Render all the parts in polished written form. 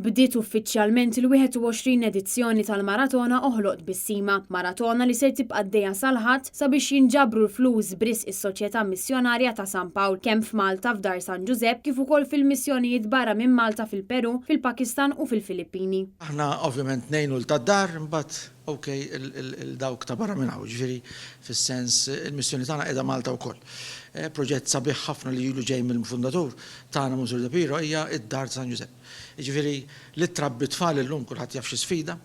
Bdiet uffiċjalment il-21 edizzjoni tal-Maratona Oħloq Tbissima, maratona li ser tibqa' għaddejja sal-Ħadd sabiex jinġabru l-flus b'risq is-Soċjetà Missjonarja ta' San Pawl, kemm f'Malta f'Dar San Ġużepp kif ukoll fil-missjonijiet barra minn Malta fil-Perù, fil-Pakistan u fil-Filippini. Aħna ovvjament ngħinu 'l tad-dar, imbagħad ok 'il dawk ta' barra minn hawn, jiġifieri fis-sens il-missjoni tagħna qiegħda Malta wkoll. Proġett sabiħ ħafna li ilu ġej mill-fundatur tagħna Monsinjur De Piro hija d-Dar ta' San Ġużepp. Jiġifieri li trabbi tfal illum kulħadd jaf xi sfida,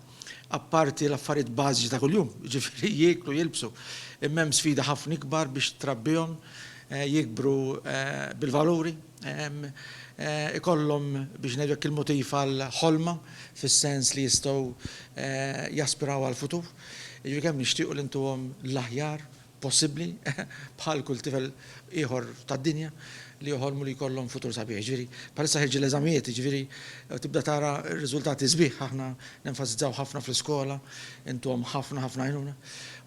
apparti l-affarijiet bażiċi ta' kuljum, jiġifieri jieklu, jilbsu. Imma hemm sfida ħafna ikbar biex trabbihom jikbru bil-valuri, ikollhom biex ngħidu hekk il-motiv għal ħolma fis-sens li jistgħu jaspiraw għall-futur. Jiġifieri kemm nixtiequ li ntuhom l-aħjar possibbli, bħal kull tifel ieħor tad-dinja li joħolmu li jkollhom futur sabiħ. Jiġifieri, bħalissa ħerġin l-eżamijiet, jiġifieri tibda tara r-riżultati sbieħ, aħna nenfasizzaw ħafna fl-iskola, intuhom ħafna ħafna għajnuna,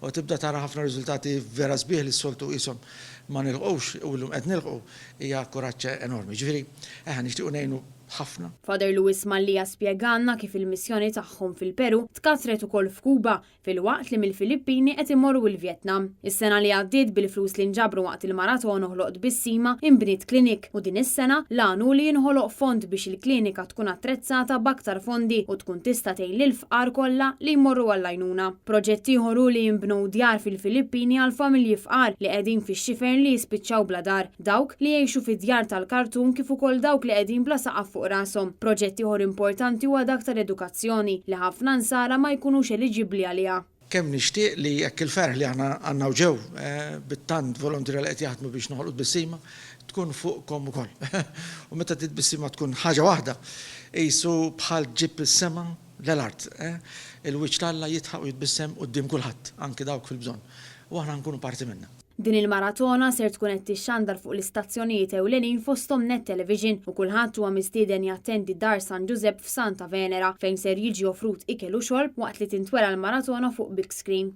u tibda tara ħafna riżultati vera sbieħ li s-soltu qishom ma nilħqux u llum qed nilħqu, hija kuraġġ enormi. Jiġifieri, eħe, nixtiequ ngħinu ħafna. Father Louis Mallia spjegalna kif il-missjoni tagħhom fil-Peru tkattret ukoll f'Kuba filwaqt li mill-Filippini qed imorru l-Vjetnam. Is-sena li għaddiet bil-flus li nġabru waqt il-maraton Oħloq Tbissima inbniet klinik u din is-sena l-għan hu li jinħoloq fond biex il-klinika tkun attrezzata b'aktar fondi u tkun tista' tgħin lill-fqar kollha li jmorru għall-għajnuna. Proġett ieħor hu li jinbnew djar fil-Filippini għal familji fqar li qegħdin fix-xifer li jispiċċaw bla dar. Dawk li jgħixu fi djar tal-kartun kif ukoll dawk li qegħdin bla saqaf fuq rashom. Proġett ieħor importanti huwa dak tal-edukazzjoni, li ħafna Nsara ma jkunux eliġibbli għaliha. Kemm nixtieq li hekk il-ferħ li aħna għandna hawn ġew, bit-tant volontiera li qed jaħdmu biex noħolqu tbissima, tkun fuqkom ukoll. U meta t-tbissima tkun ħaġa waħda, qisu bħal ġib is-sema l-art. Il-wiċċ t'Alla jidħaq u jitbissem quddiem kulħadd, anki dawk fil-bżonn. U aħna nkunu parti minnha. Din il-maratona ser tkun qed tixxandar fuq l-istazzjonijiet ewlenin fosthom Net Television u kulħadd huwa mistieden jattendi Dar San Ġużepp f'Santa Venera fejn ser jiġi offrut ikel u xorb waqt li tintwera l-maratona fuq big screen.